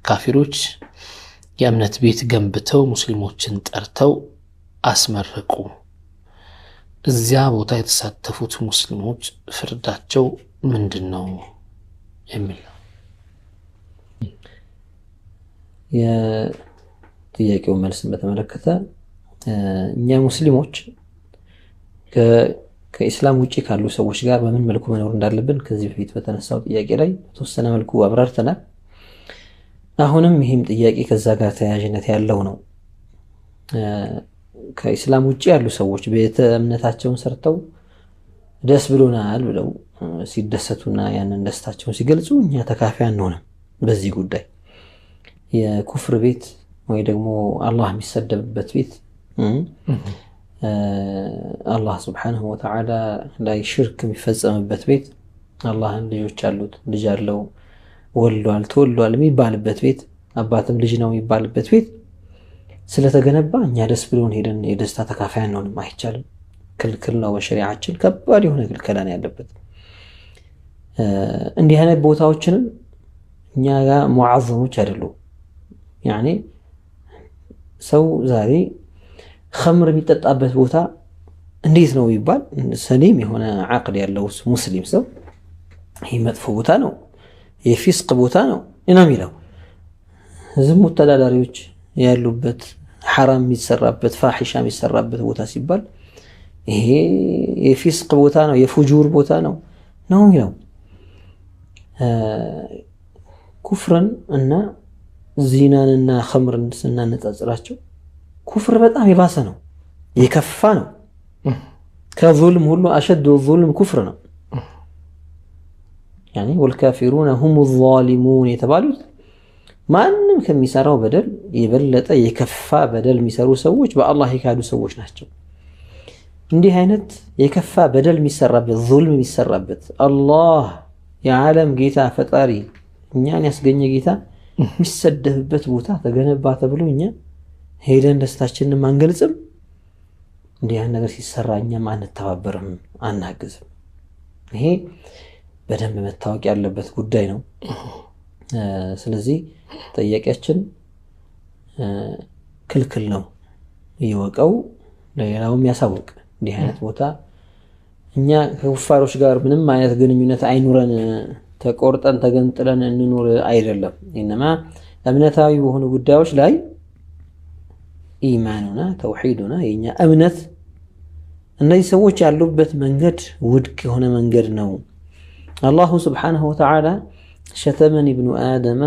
ካፊሮች የእምነት ቤት ገንብተው ሙስሊሞችን ጠርተው አስመረቁ። እዚያ ቦታ የተሳተፉት ሙስሊሞች ፍርዳቸው ምንድን ነው የሚል ነው። የጥያቄው መልስን በተመለከተ እኛ ሙስሊሞች ከኢስላም ውጭ ካሉ ሰዎች ጋር በምን መልኩ መኖር እንዳለብን ከዚህ በፊት በተነሳው ጥያቄ ላይ በተወሰነ መልኩ አብራርተናል። አሁንም ይህም ጥያቄ ከዛ ጋር ተያያዥነት ያለው ነው። ከኢስላም ውጭ ያሉ ሰዎች ቤተ እምነታቸውን ሰርተው ደስ ብሎናል ብለው ሲደሰቱና ያንን ደስታቸውን ሲገልጹ እኛ ተካፋይ አንሆንም። በዚህ ጉዳይ የኩፍር ቤት ወይ ደግሞ አላህ የሚሰደብበት ቤት፣ አላህ ስብሓነሁ ወተዓላ ላይ ሽርክ የሚፈጸምበት ቤት፣ አላህን ልጆች አሉት፣ ልጅ አለው፣ ወልዷል፣ ተወልዷል የሚባልበት ቤት፣ አባትም ልጅ ነው የሚባልበት ቤት ስለተገነባ እኛ ደስ ብሎን ሄደን የደስታ ተካፋይ አንሆንም። አይቻልም። ክልክል ነው። በሸሪዓችን ከባድ የሆነ ክልከላ ነው ያለበት። እንዲህ አይነት ቦታዎችንም እኛ ጋር ሙዓዘሞች አይደሉም። ያኔ ሰው ዛሬ ኸምር የሚጠጣበት ቦታ እንዴት ነው ቢባል ሰሊም የሆነ ዓቅል ያለው ሙስሊም ሰው ይህ መጥፎ ቦታ ነው፣ የፊስቅ ቦታ ነው እና የሚለው። ዝሙት ተዳዳሪዎች ያሉበት፣ ሐራም የሚሰራበት፣ ፋሒሻ የሚሰራበት ቦታ ሲባል ይሄ የፊስቅ ቦታ ነው፣ የፉጁር ቦታ ነው ነው የሚለው። ኩፍርን እና ዚናንና ኸምርን ስናነጻጽራቸው ኩፍር በጣም የባሰ ነው፣ የከፋ ነው። ከዙልም ሁሉ أشد ظلم ኩፍር ነው። ያኔ والكافرون هم الظالمون የተባሉት ማንም ከሚሰራው በደል የበለጠ የከፋ በደል የሚሰሩ ሰዎች በአላህ የካዱ ሰዎች ናቸው። እንዲህ አይነት የከፋ በደል የሚሰራበት፣ ዙልም የሚሰራበት፣ አላህ የዓለም ጌታ ፈጣሪ እኛን ያስገኘ ጌታ የሚሰደብበት ቦታ ተገነባ ተብሎ እኛ ሄደን ደስታችንን አንገልጽም። እንዲህ ያን ነገር ሲሰራ እኛም አንተባበርም፣ አናግዝም። ይሄ በደንብ መታወቅ ያለበት ጉዳይ ነው። ስለዚህ ጠያቂያችን ክልክል ነው እየወቀው፣ ለሌላውም ያሳውቅ። እንዲህ አይነት ቦታ እኛ ከኩፋሮች ጋር ምንም አይነት ግንኙነት አይኑረን፣ ተቆርጠን ተገንጥለን እንኑር አይደለም። ኢነማ እምነታዊ በሆኑ ጉዳዮች ላይ ኢማኑና ተውሂዱና የኛ እምነት እነዚህ ሰዎች ያሉበት መንገድ ውድቅ የሆነ መንገድ ነው። አላሁ ስብሓነሁ ወተዓላ ሸተመኒ ብኑ አደመ